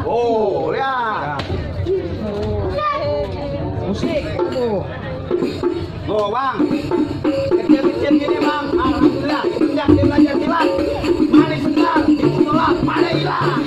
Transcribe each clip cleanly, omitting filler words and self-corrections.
Oh, ya. Musik. Oh, Bang. Kecil-kecil gini, Bang. Alhamdulillah. Sejak dia belajar silat. Mari sebentar. Musola pada hilang.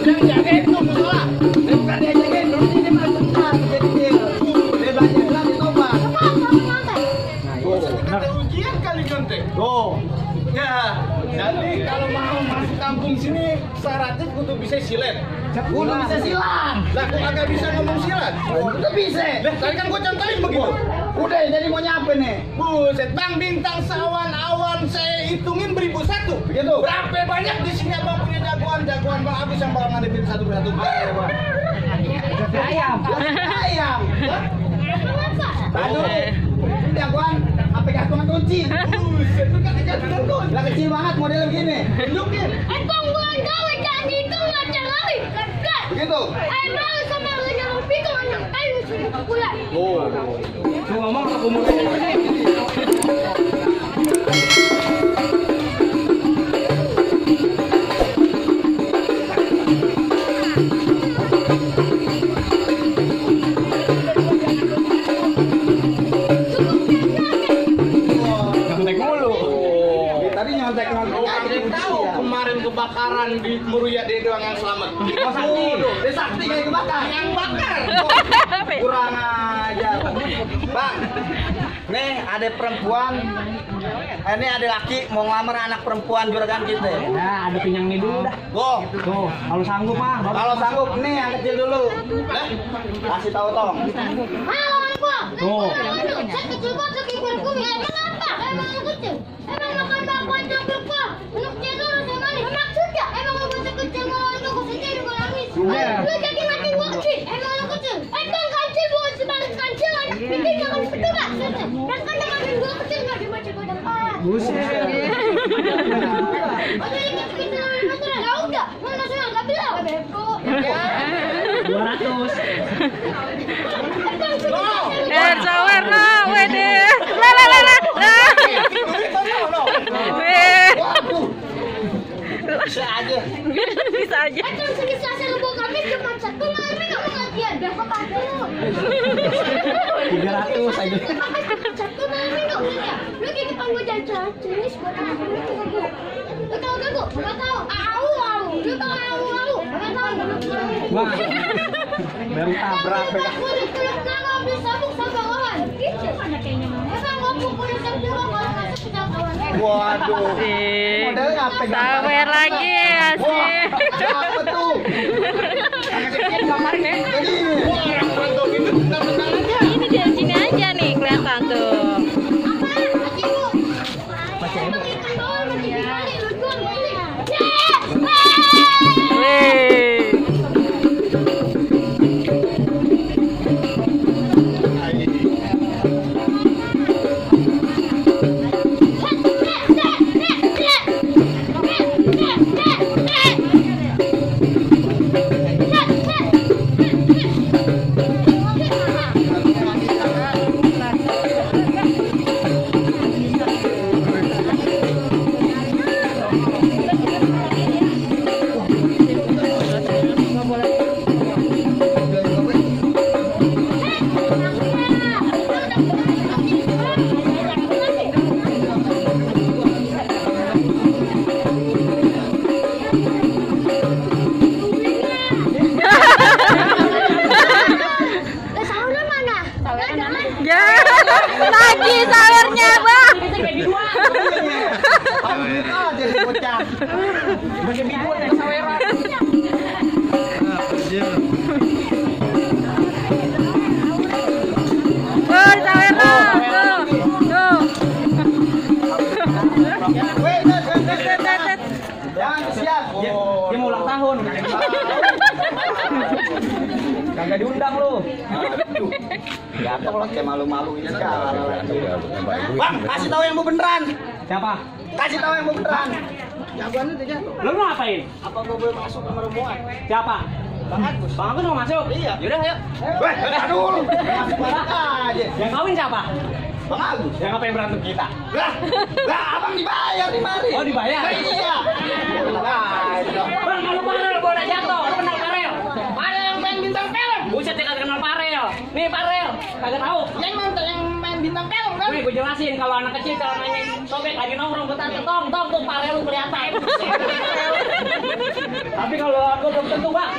Yang jaga itu musola. Bukan dia jagain. Terus ini mari sebentar. Kecil-kecil. Dia belajar silat di tobat. Nah, ujian kali kontek. Oh. Ya, jadi kalau mau masuk kampung sini syaratnya kudu bisa silet. Kudu bisa silat. Lah kok agak bisa ngomong silat? Udah bisa. Lah tadi kan gua contohin begitu. Udah jadi mau nyampe nih. Buset, Bang, bintang sawan awan saya hitungin 1001. Begitu. Berapa banyak di sini Abang punya jagoan Bang Agus yang bakal ngadepin satu persatu. Ayam. Ayam. Aduh. Jagoan apa gantungan kunci. Buset, itu kan gantungan kunci. Lah kecil banget modelnya begini. Tunjukin. Bang, gua gawe jadi itu macam lari. Begitu. Bang, sama yang pikir anak kayu sini pulang. Oh. Lu ngomong aku mulai. Kemarin kebakaran di Muria dia doang yang selamat. Oh, Sakti. Dia Sakti kayak kebakar. Yang bakar. Kurang aja. Bang. Nih ada perempuan. Ini ada laki mau ngelamar anak perempuan juragan kita. Nah, ada pinyang nih dulu dah. Go. Tuh, kalau sanggup mah. Kalau sanggup nih yang kecil dulu. Kasih tahu tong. Halo, anak gua. Tuh. Saya kecil kok sekikir kumi. Emang apa? Emang anak kecil. Emang makan bakwan coklat kok. Anak kecil harus yang manis. Maksudnya emang mau bocah kecil ngelawan toko sendiri juga nangis. Lu jadi mati gua kecil. Emang anak kecil. Emang kancil buat sebaris kancil anak pikir jangan berdua. Dan kan dengan gua kecil nggak dibaca gua depan. Buset. Oh jadi kita nasional. Ya udah, mau nasional nggak bilang. Beko. 200. Sawer no, wede. Bisa aja. Bisa aja. Terus selesai lubuk kami cuma satu hari nggak mau ngajian. Berapa tahun? 300 aja. Satu hari nggak ngajian. Lu kayak dipanggil jajan jenis buat apa? Lu tahu gak gua? Nggak tahu. Au. Lu tahu au. Nggak tahu. Wah. Baru tabrak. Gua dipeluk nama habis sabuk sama orang. Gitu mana kayaknya mama. Emang gua pukulin sambil kalau masuk kita kawan. Waduh. Modelnya apa? Sawer lagi asik. Apa tuh? Ini di sini aja nih kelihatan tuh. Ya, lagi sawernya, Bang. Oh, sawernya. Tuh. Dia mau ulang tahun. Kagak diundang lu. Gatok lah kayak malu-malu ini segala. Bang, kasih tahu yang mau beneran. Siapa? Kasih tahu yang mau beneran. Lu mau ngapain? Apa gua boleh masuk kamar rombongan? Siapa? Bang Agus. Bang Agus mau masuk? Iya. Yaudah ayo. Weh, aduh. Masuk aja. Yang kawin siapa? Bang Agus. Yang ngapain berantem kita? Lah, abang dibayar di mari. Oh dibayar? Iya. Bang kalau Farel boleh jatuh, lu kenal Farel? Farel yang main bintang film. Buset dia kagak kenal Farel. Nih Farel, kagak tahu. Yang main bintang film kan? Gue jelasin kalau anak kecil kalau nanya sobek lagi nongkrong bertanya tong tuh Farel lu kelihatan. Tapi kalau aku belum tentu bang.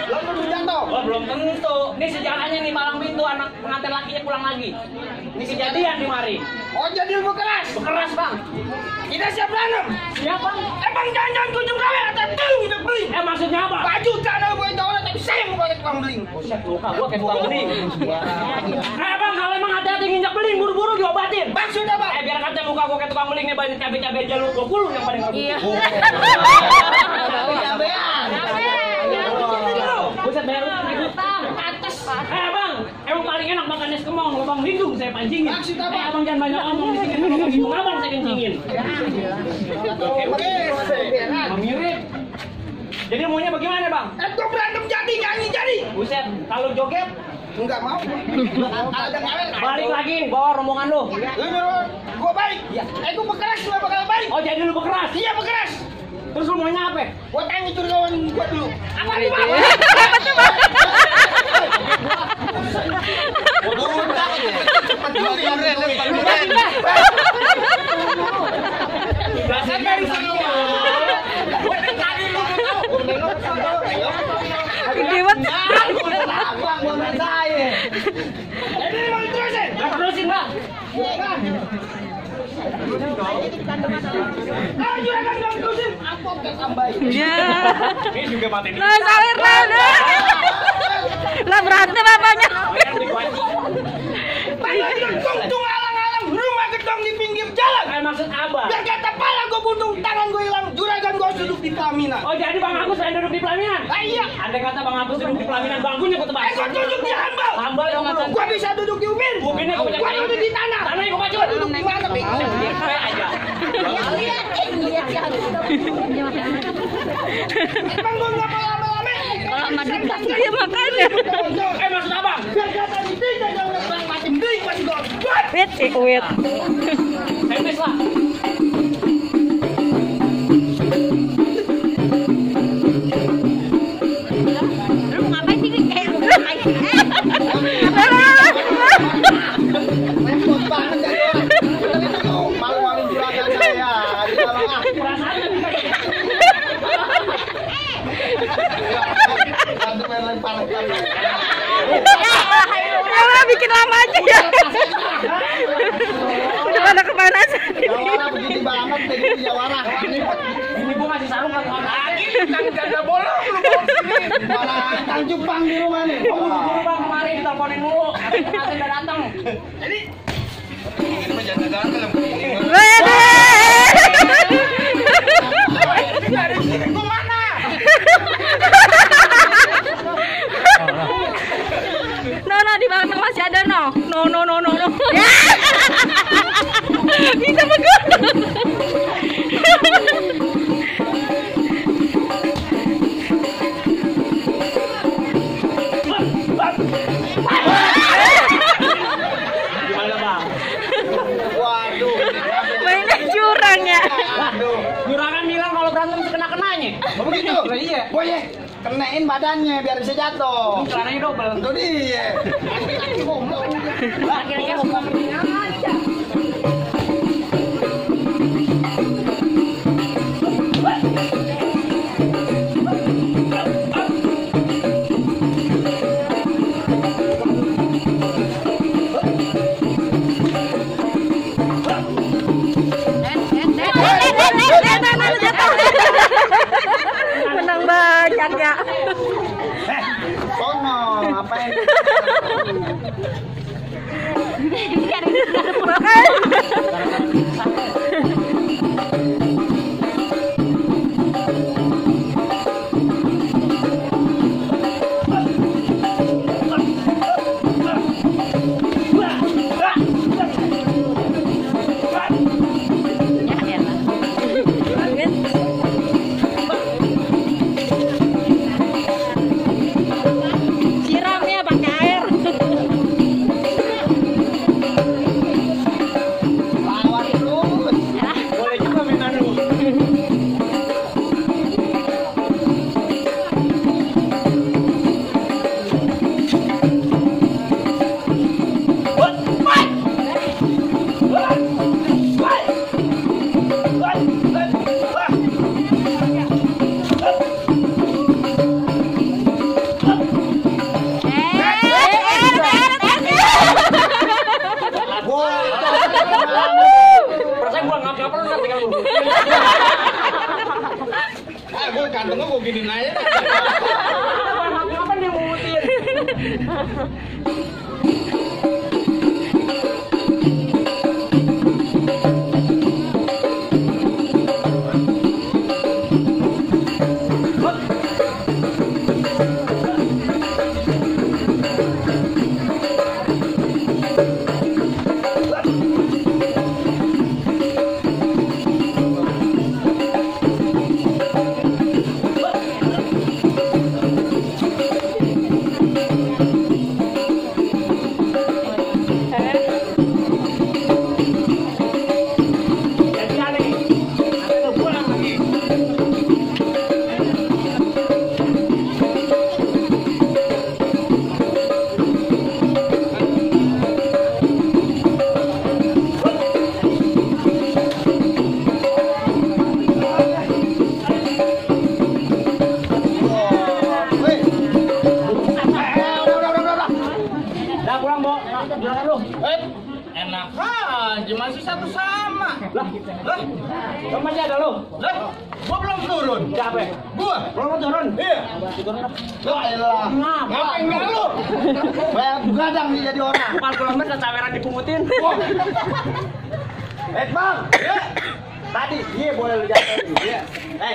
Lo belum jatuh. Oh belum tentu. Ini sejarahnya nih malam itu anak pengantin lakinya pulang lagi. Ini kejadian di mari. Oh jadi lu keras. Bekeras bang. Kita siap berantem. Siap bang. Emang jangan kunjung gawe atau tuh udah beli. Maksudnya apa? Baju tak ada gue tahu tapi saya mau pakai tukang beling. Buset luka gua kayak tukang beling. Bang kalau emang hati-hati nginjak beling buru-buru diobatin. Maksudnya apa? Biar kata muka gua kayak tukang beling nih banyak cabai-cabai jalur 20 yang paling bagus. Iya. Cabean. Buset bayar utang atas. Bang, emang paling enak makan es kemong, lubang hidung saya pancingin. Maksud apa? Abang jangan banyak ngomong di sini, kalau hidung abang saya kencingin. Mirip. Jadi maunya bagaimana bang? Gue berantem jadi nyanyi jadi. Buset, kalau joget Enggak mau. Ada ngawen. balik lagi bawa rombongan lu. Gue baik. Gue bekeras gue bakal baik. Oh jadi lu bekeras? Iya bekeras. Terus lu maunya apa? Gue tanya itu kawan gue dulu. Apa nih bang? Dasar dari semua. Gede banget. Ini mau diterusin. Terusin bang. Ayo juragan dong terusin. Apa tambahin? Ya. Ini juga mati nih. Lah sawer lah. Lah berantem apanya? Tanya tung alang-alang rumah gedong di pinggir jalan. Maksud abang. Biar kata pala gue buntung, tangan gue hilang, juragan gue duduk di pelaminan. Oh jadi Bang Agus yang duduk di pelaminan? Iya. Ada kata Bang Agus duduk di pelaminan, bangkunya gue tebak. Gue duduk di hambal. Hambal yang belum. Gue bisa duduk di ubin. Ubinnya gue Gue duduk di tanah. Tanahnya gue maju. Gue duduk di mana? Gue aja. Emang gue nggak mau lama-lama. Kalau Madrid kasih dia makannya. Maksud abang? Biar kata di sini jangan macam ding masih gue. Wait, wait. Tenis lah. Lu mau ngapain sih? Repot banget jadi orang. Malu-maluin juragan saya. Di dalam Perasaannya bisa. Bantu main lempar-lempar. Ya bikin lama aja ya. Udah pada kepanasan. Jawara begini banget jadi jawara. Ini gue ngasih sarung kan lagi. Kan gak bolong lu bawa sini. Malah tang Jepang di rumah nih. Buru-buru Bang kemarin diteleponin mulu. Pengantin udah datang. Jadi ini mah jangan gagal begini. Wede. Dari sini gua mana? No, di belakang masih ada no. No. Ya. Bisa begitu. Gimana Bang? Waduh. Mainnya curang ya. Waduh. Juragan bilang kalau berantem kena-kenanya. Oh begitu? Iya. Boleh. Kenain badannya biar bisa jatuh. Celananya double. Itu dia. Akhirnya menang banyak ya. Sono, ngapain? Enak aja, masih satu sama. Lah, temannya ada lo. Lah, gua belum turun. Siapa? Gua Belum turun. iya. Lah elah. Ngapain enggak lu? Kayak gadang nih jadi orang. 4 kilometer saweran dipungutin. Bang, ya. Tadi dia boleh lu jatuh. Iya.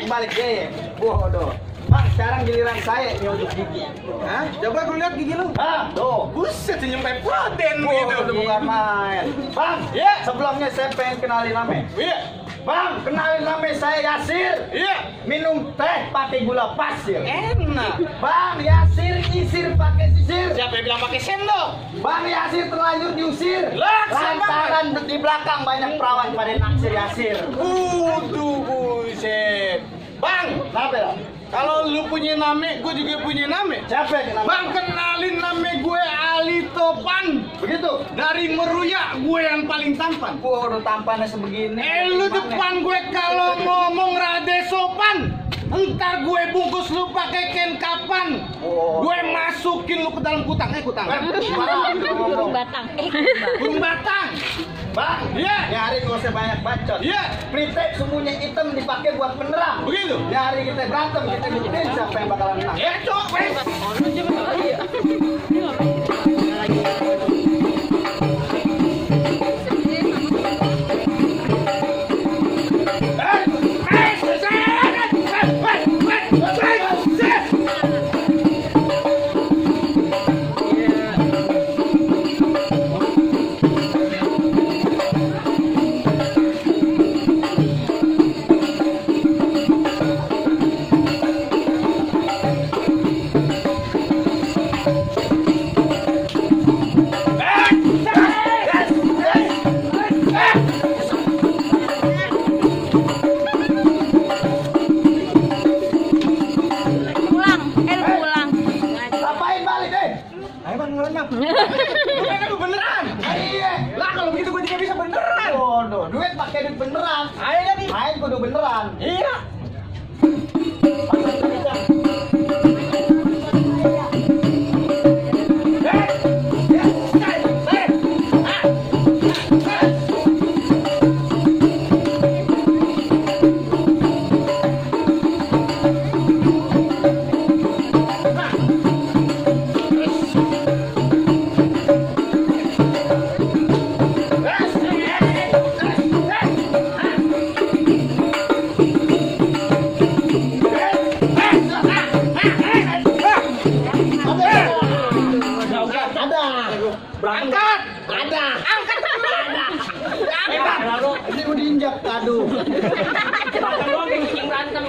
Balik dia. Bodoh. Bang, sekarang giliran saya nyodok gigi. Hah? Coba gue lihat gigi lu. Ah, tuh. Buset, nyampe protein gitu. Udah bukan main. Bang, ya. Sebelumnya saya pengen kenalin namanya. Iya. Bang, kenalin namanya saya Yasir. Iya. Minum teh pakai gula pasir. Enak. Bang, Yasir isir pakai sisir. Siapa yang bilang pakai sendok? Bang Yasir terlanjur diusir. Lantaran di belakang banyak perawan pada naksir Yasir. Buset. Bang, kenapa ya? Kalau lu punya nama, gue juga punya nama. Siapa yang nama? Bang, kenalin nama gue Ali Topan. Begitu? Dari Meruya, gue yang paling tampan. Waduh, tampannya sebegini. Lu depan gue kalau ngomong rada sopan. Entar gue bungkus lu pakai ken kapan. Gue masukin lu ke dalam kutang. Kutang. Burung batang. Burung batang. Bang, iya. Nyari gak usah banyak bacot. Iya. Pritek semuanya hitam dipakai buat penerang. Begitu. Nyari kita berantem, kita bikin siapa yang bakalan menang. Ya, cok, wes. Beneran. Iya. Lah kalau begitu gue juga bisa beneran. Waduh, duit pakai duit beneran. Ayo jadi. Main kudu beneran. Iya. Berangkat. Ada. Angkat. Ada. Ini mau diinjak. Aduh. Berantem.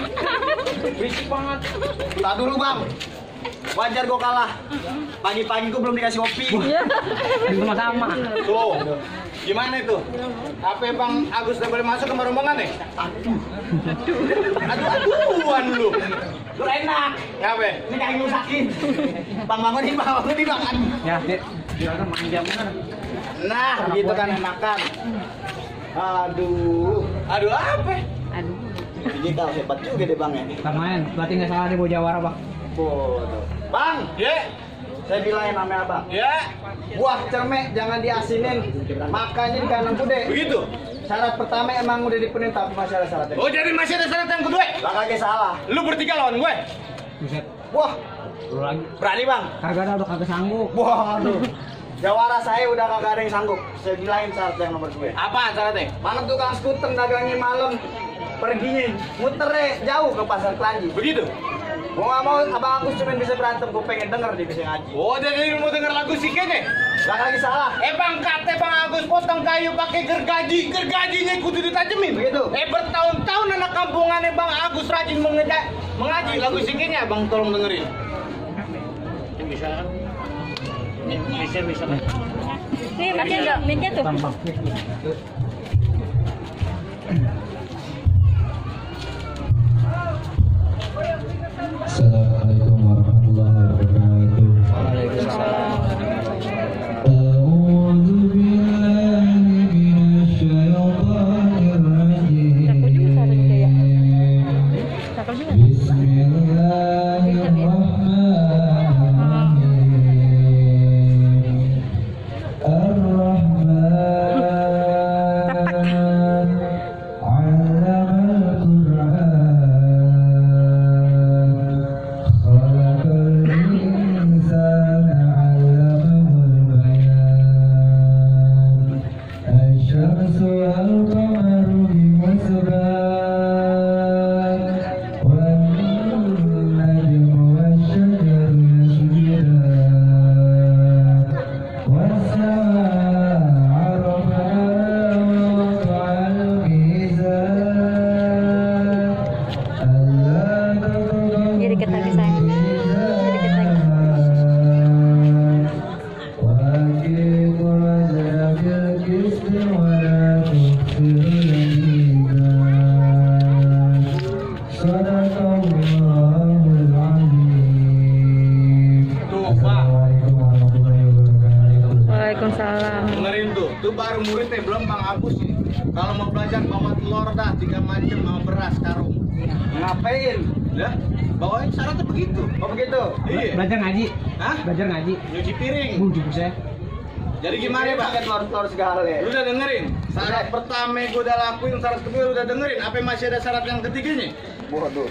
Berisik banget. Tak dulu bang. Wajar gue kalah. Pagi-pagi gue belum dikasih kopi. Sama-sama. Tuh. Gimana itu? Apa Bang Agus udah boleh masuk ke rombongan nih? Aduh-aduhan lu. Lu enak. Ngapain? Ini kaki lu sakit. Bang bangun nih, Bang. Ya, dia manja bener. Nah, gitu kan enakan. Aduh. Aduh apa? Aduh. Ini kau hebat juga deh Bang ya. Lumayan, berarti nggak salah nih bawa jawara, Bang. Bodoh. Bang, ya. Saya bilangin namanya Abang. Ya. Buah cermek jangan diasinin. Makanya di kanan kude. Begitu. Syarat pertama emang udah dipenuhi tapi masih ada syaratnya. Oh, jadi masih ada syarat yang kedua? Lah kagak salah. Lu bertiga lawan gue. Buset. Wah, Berani bang? Kagak ada, udah kagak sanggup. Waduh. Jawara saya udah kagak ada yang sanggup. Saya gilain syarat yang nomor 2. Apa syaratnya? Mana tukang skuter dagangnya malam, perginya muternya jauh ke pasar Kelanji. Begitu? Gua nggak mau abang Agus cuma bisa berantem, gua pengen denger dia bisa ngaji. Oh, jadi mau denger lagu si Kene? Gak lagi salah. Bang kate Bang Agus potong kayu pakai gergajinya kudu ditajemin. Begitu. Bertahun-tahun anak kampungannya Bang Agus rajin mengaji lagu si Kene, Bang tolong dengerin. Bisa. Bisa. Nih, pakai mic-nya tuh. Assalamualaikum warahmatullahi wabarakatuh. Waalaikumsalam. A'udzu billahi minasyaitonir rajim. Cakep juga suaranya ya. Cakep juga. Bismillahirrahmanirrahim. Ar-Rahman 'allamal Qur'an. Khalaqal insana 'allamahul bayan. Asy-syamsu wal qamaru bihusban. Wan najmu wasy-syajaru yasjudan. Was-samaa'a rafa'aha wa wada'al mizan. Alla tatghaw Jadi dikit lagi sayang. Jadi dikit lagi. وأقيموا الوزن بالقسط ولا تخسروا الميزان صدق الله العظيم. Assalamualaikum warahmatullahi wabarakatuh. Waalaikumsalam. Dengerin tuh baru muridnya belum Bang Agus nih. Kalau mau belajar bawa telur dah 3 macam sama beras karung. Ngapain? Lah, bawain syaratnya begitu. Oh begitu? Iya. Belajar ngaji. Hah? Belajar ngaji. Nyuci piring. Cukup saya. Jadi gimana Bang? Pakai telur-telur segala ya. Lu udah dengerin? Syarat pertama gue udah lakuin, syarat kedua lu udah dengerin. Apa masih ada syarat yang ketiganya? Waduh.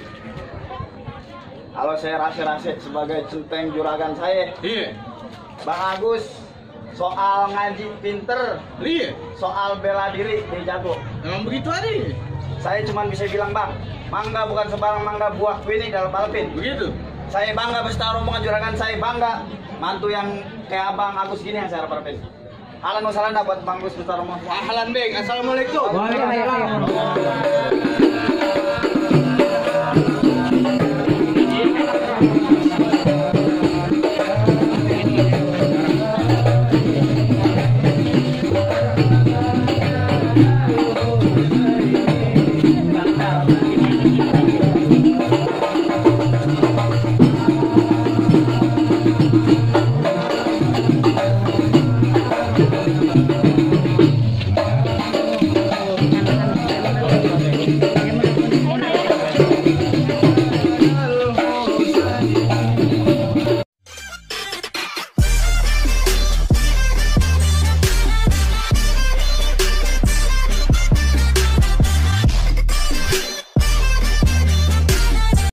Kalau saya rasa-rasa sebagai centeng juragan saya, Iya. Bang Agus soal ngaji pinter, Iya. soal bela diri dia jago. Emang begitu aja. Saya cuma bisa bilang Bang, mangga bukan sembarang mangga, buah ini dalam palpin. Begitu. Saya bangga bersetar rombongan juragan saya, bangga mantu yang kayak Abang Agus gini yang saya harapin. Ahlan wa sahlan buat Bang Agus bersetar rombongan. Ahlan beng. Assalamualaikum. Waalaikumsalam.